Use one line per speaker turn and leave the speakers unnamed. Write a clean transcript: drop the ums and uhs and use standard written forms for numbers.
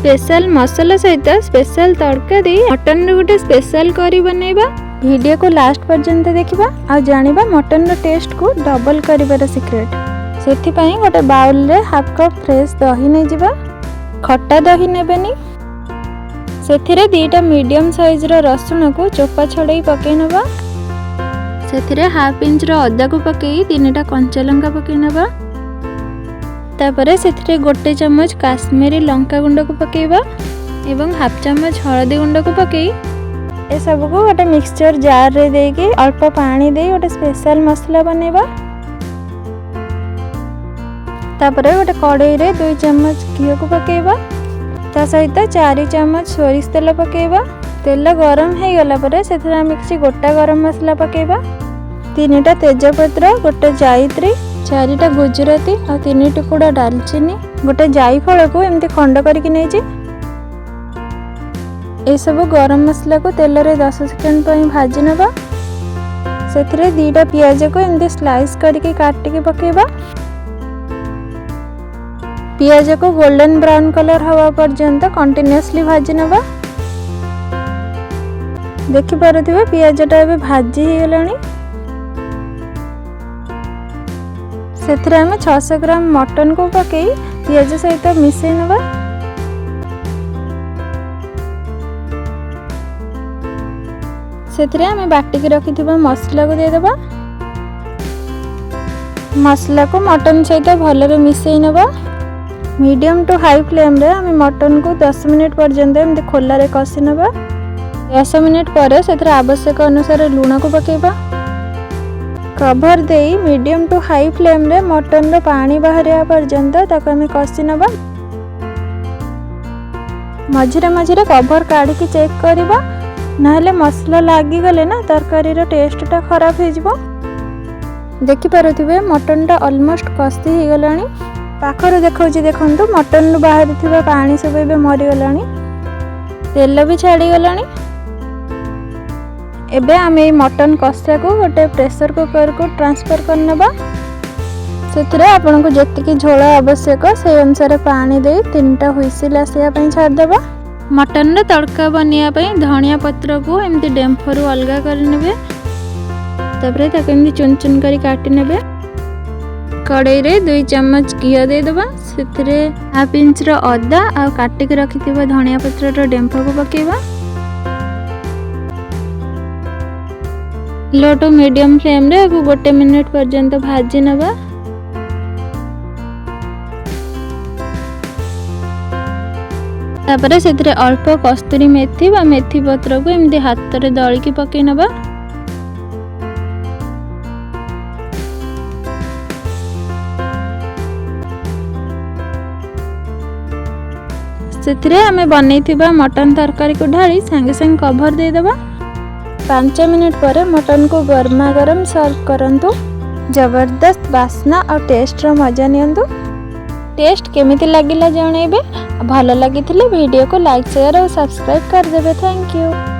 Special ମସଲା ସହିତ special tadka ଦେଇ ମଟନର ଗୋଟେ ସ୍ପେଶାଲ କରି ବନେଇବା। ଭିଡ଼ିଓକୁ ଲାଷ୍ଟ ପର୍ଯ୍ୟନ୍ତ ଦେଖିବା ଆଉ ଜାଣିବା ମଟନର ଟେଷ୍ଟକୁ ଡବଲ କରିବାର ସିକ୍ରେଟ୍। ସେଥିପାଇଁ ଗୋଟେ ବାଉଲରେ ହାଫ୍ କପ୍ ଫ୍ରେଶ୍ ଦହି ନେଇଯିବା। ଖଟା ଦହି ନେବେନି। ସେଥିରେ 2ଟା ମିଡ଼ିୟମ୍ ସାଇଜ୍ର ରସୁଣକୁ ଚୋପା ଛଡ଼େଇ ପକାଇ ନେବା। ସେଥିରେ ହାଫ୍ ଇଞ୍ଚର ଅଦାକୁ ପକାଇ 3ଟା କଞ୍ଚା ଲଙ୍କା ପକାଇ ନେବା। ତାପରେ ସେଥିରେ 1 ଚାମଚ କାଶ୍ମୀରୀ ଲଙ୍କା ଗୁଣ୍ଡକୁ ପକାଇବା ଏବଂ ହାଫ୍ ଚାମଚ ହଳଦୀ ଗୁଣ୍ଡକୁ ପକାଇ ଏସବୁକୁ ଗୋଟେ ମିକ୍ସଚର ଜାର୍ରେ ଦେଇକି ଅଳ୍ପ ପାଣି ଦେଇ ଗୋଟେ ସ୍ପେଶାଲ ମସଲା ବନେଇବା। ତାପରେ ଗୋଟେ କଡ଼େଇରେ 2 ଚାମଚ ଘିଅକୁ ପକାଇବା। ତା ସହିତ 4 ଚାମଚ ସୋରିଷ ତେଲ ପକାଇବା। ତେଲ ଗରମ ହେଇଗଲା ପରେ ସେଥିରେ ଆମେ କିଛି ଗୋଟା ଗରମ ମସଲା ପକାଇବା। 3ଟା ତେଜପତ୍ର, ଗୋଟେ ଜାଇତ୍ରୀ, 4ଟା ଗୁଜୁରାତି ଆଉ 3 ଟୁକୁଡ଼ା ଡାଲଚିନି, ଗୋଟେ ଜାଇଫଳକୁ ଏମିତି ଖଣ୍ଡ କରିକି ନେଇଛି। ଏସବୁ ଗରମ ମସଲାକୁ ତେଲରେ 10 ସେକେଣ୍ଡ ପାଇଁ ଭାଜି ନେବା। ସେଥିରେ 2ଟା ପିଆଜକୁ ଏମିତି ସ୍ଲାଇସ୍ କରିକି କାଟିକି ପକାଇବା। ପିଆଜକୁ ଗୋଲ୍ଡେନ୍ ବ୍ରାଉନ୍ କଲର୍ ହେବା ପର୍ଯ୍ୟନ୍ତ କଣ୍ଟିନ୍ୟୁଅସଲି ଭାଜି ନେବା। ଦେଖିପାରୁଥିବେ ପିଆଜଟା ଏବେ ଭାଜି ହେଇଗଲାଣି। ସେଥିରେ ଆମେ 600 ଗ୍ରାମ ମଟନକୁ ପକାଇ ପିଆଜ ସହିତ ମିଶାଇ ନେବା। ସେଥିରେ ଆମେ ବାଟିକି ରଖିଥିବା ମସଲାକୁ ଦେଇଦେବା। ମସଲାକୁ ମଟନ ସହିତ ଭଲରେ ମିଶାଇ ନେବା। ମିଡ଼ିୟମ୍ ଟୁ ହାଇ ଫ୍ଲେମ୍ରେ ଆମେ ମଟନକୁ 10 ମିନିଟ୍ ପର୍ଯ୍ୟନ୍ତ ଏମିତି ଖୋଲାରେ କଷି ନେବା। 10 ମିନିଟ୍ ପରେ ସେଥିରେ ଆବଶ୍ୟକ ଅନୁସାରେ ଲୁଣକୁ ପକାଇବା। କଭର ଦେଇ ମିଡ଼ିୟମ୍ ଟୁ ହାଇ ଫ୍ଲେମ୍ରେ ମଟନର ପାଣି ବାହାରିବା ପର୍ଯ୍ୟନ୍ତ ତାକୁ ଆମେ କଷି ନେବା। ମଝିରେ ମଝିରେ କଭର କାଢ଼ିକି ଚେକ୍ କରିବା, ନହେଲେ ମସଲା ଲାଗିଗଲେ ନା ତରକାରୀର ଟେଷ୍ଟଟା ଖରାପ ହେଇଯିବ। ଦେଖିପାରୁଥିବେ ମଟନଟା ଅଲମୋଷ୍ଟ କଷି ହେଇଗଲାଣି। ପାଖରୁ ଦେଖାଉଛି, ଦେଖନ୍ତୁ ମଟନରୁ ବାହାରିଥିବା ପାଣି ସବୁ ଏବେ ମରିଗଲାଣି, ତେଲ ବି ଛାଡ଼ିଗଲାଣି। ଏବେ ଆମେ ଏଇ ମଟନ କଷାକୁ ଗୋଟେ ପ୍ରେସର କୁକରକୁ ଟ୍ରାନ୍ସଫର କରିନେବା। ସେଥିରେ ଆପଣଙ୍କୁ ଯେତିକି ଝୋଳ ଆବଶ୍ୟକ ସେଇ ଅନୁସାରେ ପାଣି ଦେଇ 3ଟା ହୁଇସିଲ୍ ଆସିବା ପାଇଁ ଛାଡ଼ିଦେବା। ମଟନର ତଡ଼କା ବନେଇବା ପାଇଁ ଧଣିଆ ପତ୍ରକୁ ଏମିତି ଡେମ୍ଫରୁ ଅଲଗା କରିନେବେ। ତାପରେ ତାକୁ ଏମିତି ଚୁନ ଚୁନ କରି କାଟି ନେବେ। କଡ଼େଇରେ 2 ଚାମଚ ଘିଅ ଦେଇଦେବା। ସେଥିରେ ହାଫ୍ ଇଞ୍ଚର ଅଦା ଆଉ କାଟିକି ରଖିଥିବା ଧଣିଆ ପତ୍ରର ଡେମ୍ଫକୁ ପକାଇବା। ଲୋ ଟୁ ମିଡ଼ିୟମ୍ ଫ୍ଲେମ୍ରେ ଏହାକୁ 1 ମିନିଟ୍ ପର୍ଯ୍ୟନ୍ତ ଭାଜି ନେବା। ତାପରେ ସେଥିରେ ଅଳ୍ପ କସ୍ତୁରୀ ମେଥି ବା ମେଥି ପତ୍ରକୁ ଏମିତି ହାତରେ ଦଳିକି ପକାଇ ନେବା। ସେଥିରେ ଆମେ ବନେଇଥିବା ମଟନ ତରକାରୀକୁ ଢାଳି ସାଙ୍ଗେ ସାଙ୍ଗେ କଭର ଦେଇଦେବା। 5 ମିନିଟ୍ ପରେ ମଟନକୁ ଗରମା ଗରମ ସର୍ଭ କରନ୍ତୁ। ଜବରଦସ୍ତ ବାସ୍ନା ଆଉ ଟେଷ୍ଟର ମଜା ନିଅନ୍ତୁ। ଟେଷ୍ଟ କେମିତି ଲାଗିଲା ଜଣାଇବେ। ଭଲ ଲାଗିଥିଲେ ଭିଡ଼ିଓକୁ ଲାଇକ୍, ସେୟାର ଆଉ ସବସ୍କ୍ରାଇବ୍ କରିଦେବେ। Thank you.